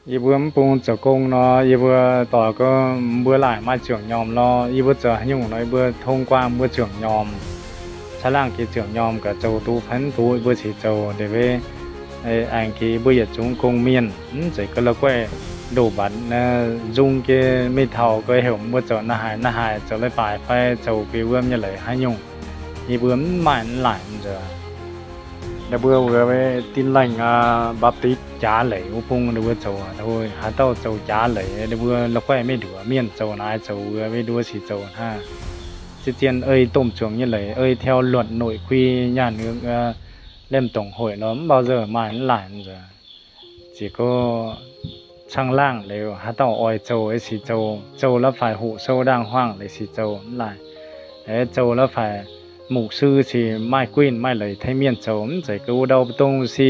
Yie mbuo mv bung zoux gong nor, yie mbuo doic gorngv mbuo laaic maaih ziouc nyormh lorh. Yie mbuo zoux haaix nyungc nor, yie mbuo tong guangc mbuo ziouc nyormh. Caangh laangh jiex ziouc nyormh, gaax zoux duqv fai mv duqv, yie mbuo cingx zoux ndeic-beiv. Aengx jiex yie mbuo yietc zungv gong-mienh, mv zeiz ga'la'guaih ndoh mbatc nzung jiex mingh taux ga'heuc mbuo zoux naaiv haaix naaiv haaix, zoux leiz-baaix fai zoux guei wuom nyei leiz haaix nyungc, yie mbuo mv maaih mv laaic nzunc. Ninh mbuo wuov Tin Lành, Baptist jaax leiz wuov bung ninh mbuo zoux, haaix dauh zoux jaax leiz ninh mbuo la'guaih maiv nduov, mienh zoux naaiv zoux wuov, maiv nduov cingx zoux hnangv. Zien-zien ei domh zuangx nyei leiz, ei theo luật nội quy nhà nước, lemh tổng hội nor mv baac maaih mv laaic nzunc. Ziouc gorngv caangh laangh liuz haaix dauh oix zoux ei sic zoux, zoux la'faix hoqc sou ndaangh huaangh leiz sic zoux mv laaic. Zoux la'faix mục sư cingx maaih guinh maaih leiz tengx mienh zoux, mv zeiz ga'uv ndau mbu'ndongx si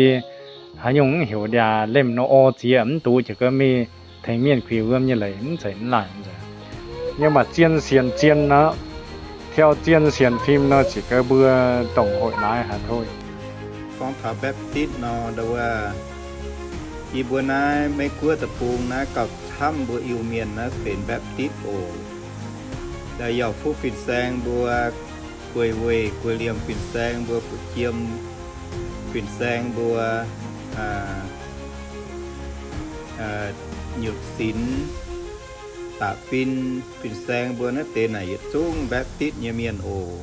haaix nyungc mv heuc ndiaac lemh nor orv ziex mv duqv, ziouc gorngv mingh tengx mienh guei wuom nyei leiz, mv zeiz mv laaic nzunc. Yiem maaih zien sienx zien aqv, theo zien sienx fim nor ziouc gorngv mbuo tổng hội naaiv haaix tov. Gorngv taux Baptist nor, ndau wuov, yie mbuo naaiv Meiv Guoqv deic-bung naaiv gauh camv mbuo Iu-Mienh naaiv benx Baptist oc. Ndau yauh fuqv fin-saeng mbuo, guei weih guei liemh fin-saeng mbuo, fu'jiem fin-saeng mbuo, nyutc sinx, da'fin fin-saeng mbuo naaiv deix naaic yietc zungv Baptist nyei mienh oc.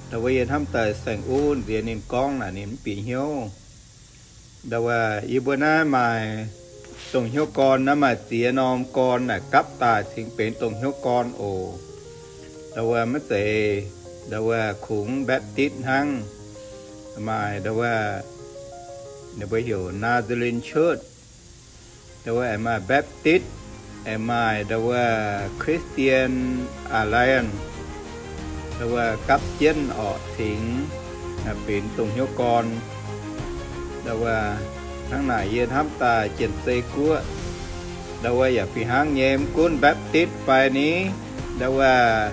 Ndau wuov yie hnamv daaih saeng-ov nziex ninh gorngv naaic ninh mv bieqc hnyouv. Ndau wuov yie mbuo naaiv maaih dongh hnyouv gorn naaiv, maaih ziex norm gorn naaic gapv daaih cingx benx dongh hnyouv gorn oc. Ndau wuov maiv zeiz, ndau wuov kungx Baptist hnangv. Maaih ndau wuov ninh mbuo heuc Nazarene Church, ndau wuov aengx maaih Baptist, aengx maaih ndau wuov Christian Alliance, ndau wuov gapv jienv orqc cingx benx dongh hnyouv gorn. Ndau wuov hnangv naaic yie hnamv daaih Janx-Zei Guoqv ndau wuov yaac fih hnangv nyei, mv gunv Baptist fai ni, ndau wuov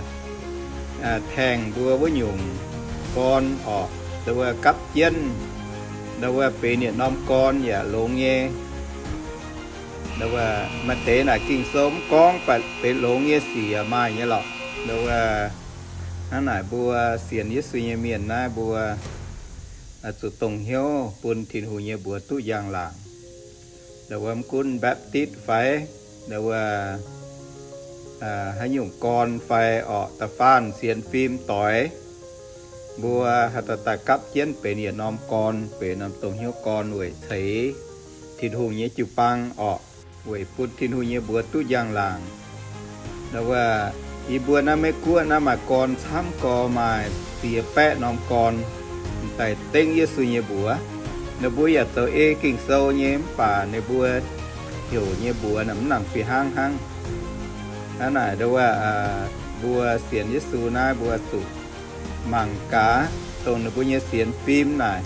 taengx mbuo wuov nyungc gorn orqc, ndau wuov gapv jienv, ndau wuov benx yietc norm gorn yaac longx nyei. Ndau wuov maaih deix naaic Ging-Sou mv gorngv, mv baac benx longx nyei sic yaac maaih nyei lorqc. Ndau wuov hnangv naaic mbuo sienx Yesu nyei mienh naaiv mbuo zuqc dongh hnyouv bun Tin-Hungh nyei mbuox duqv njang-laangc. Ndau wuov mv gunv Baptist fai, ndau wuov haaix nyungc gorn fai orqc, da'faanh sienx fim doic, mbuo haaix dauh daaih gapv jienv benx yietc norm gorn, benx norm dongh hnyouv gorn weic ceix Tin-Hungh nyei jiu-baang orqc, weic bun Tin-Hungh nyei mbuox duqv njang-laangc. Ndau wuov yie mbuo naaiv Meiv Guoqv naaiv maaih gorn camv gorx, maaih ziex baeqv norm gorn daaih dengv Yesu nyei mbuox. Ninh mbuo yaac zoux ei Ging-Sou nyei, mv baac ninh mbuo heuc nyei mbuox naaic mv nangc fih hnangv hnangv. Hnangv naaic ndau wuov mbuo sienx Yesu naaiv mbuo zuqc mangc gaax dongh ninh mbuo nyei sienx fim naaic.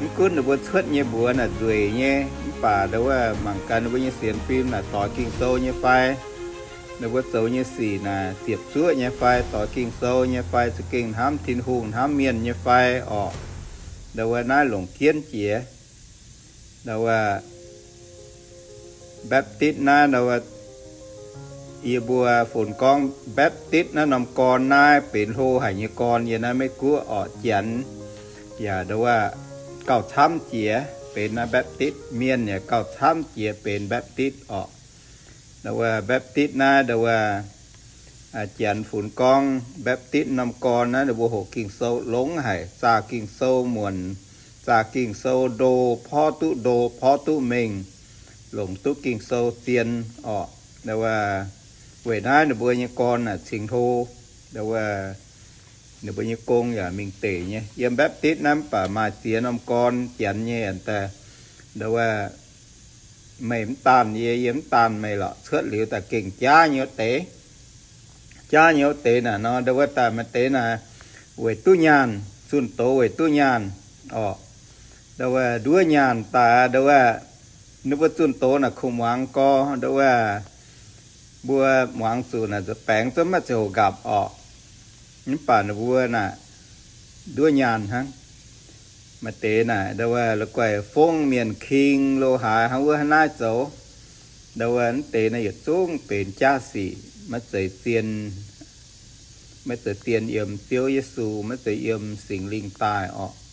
Mv gunv ninh mbuo cuotv nyei mbuox naaic nzueic nyei, mv baac ndau wuov mangc gaax ninh mbuo nyei sienx fim naaic doix Ging-Sou nyei fai, ninh mbuo zoux nyei sic naaic ziepc zuoqv nyei fai, doix Ging-Sou nyei fai, za'gengh hnamv Tin-Hungh hnamv mienh nyei fai orqc. Ndau wuov naaiv longc jienv jiex. Ndau wuov Baptist naaiv, ndau wuov yie mbuo funx gorngv Baptist naaiv norm gorn naaiv benx hlo haic nyei gorn yiem naaiv Meiv Guoqv orqc. Janx yaac ndau wuov gauh camv jiex benx naaiv Baptist, mienh yaac gauh camv jiex benx Baptist orqc. Ndau wuov Baptist naaiv, ndau wuov Janx funx gorngv Baptist norm gorn naaiv ninh mbuo hoqc Ging-Sou longx haic, zaah Ging-Sou muonc, zaah Ging-Sou ndo, porv duqv ndo porv duqv mengh, longc duqv Ging-Sou zien orqc. Ndau wuov weic naaiv ninh mbuo nyei gorn naaic cingx hlo. Ndau wuov ninh mbuo nyei gong yaac mingh deic nyei. Yiem Baptist naaiv mv baac maaih ziex norm gorn, Janx nyei aqv daaih. Ndau wuov meih mv daanh yie, yie mv daanh meih lorqc. Cuotv liuz daaih gengh jaav nyei wuov deix. Jaav nyei wuov deix naaic nor, ndau wuov daaih maaih deix naaic weic duqv nyaanh, zunh doz weic duqv nyaanh orqc. Ndau wuov nduov nyaanh daaih, ndau wuov ninh mbuo zunh doz naaic kungx muangx gorx, ndau wuov mbuo muangx zuqc naaic nzuih baengx zungv maiv ziouc nqapc orqc. Mv baac ninh mbuo naaic nduov nyaanh hnangv. Maaih deix naaic ndau wuov la'guaih fongv mienh king lo haaix hnangv wuov hnangv naaiv zoux. Ndau wuov deix naaiv yietc zungv benx jaav sic, maiv zeiz zien, maiv zeiz zien yiem Ziouv Yesu, maiv zeiz yiem Singx Lingh daaih orqc.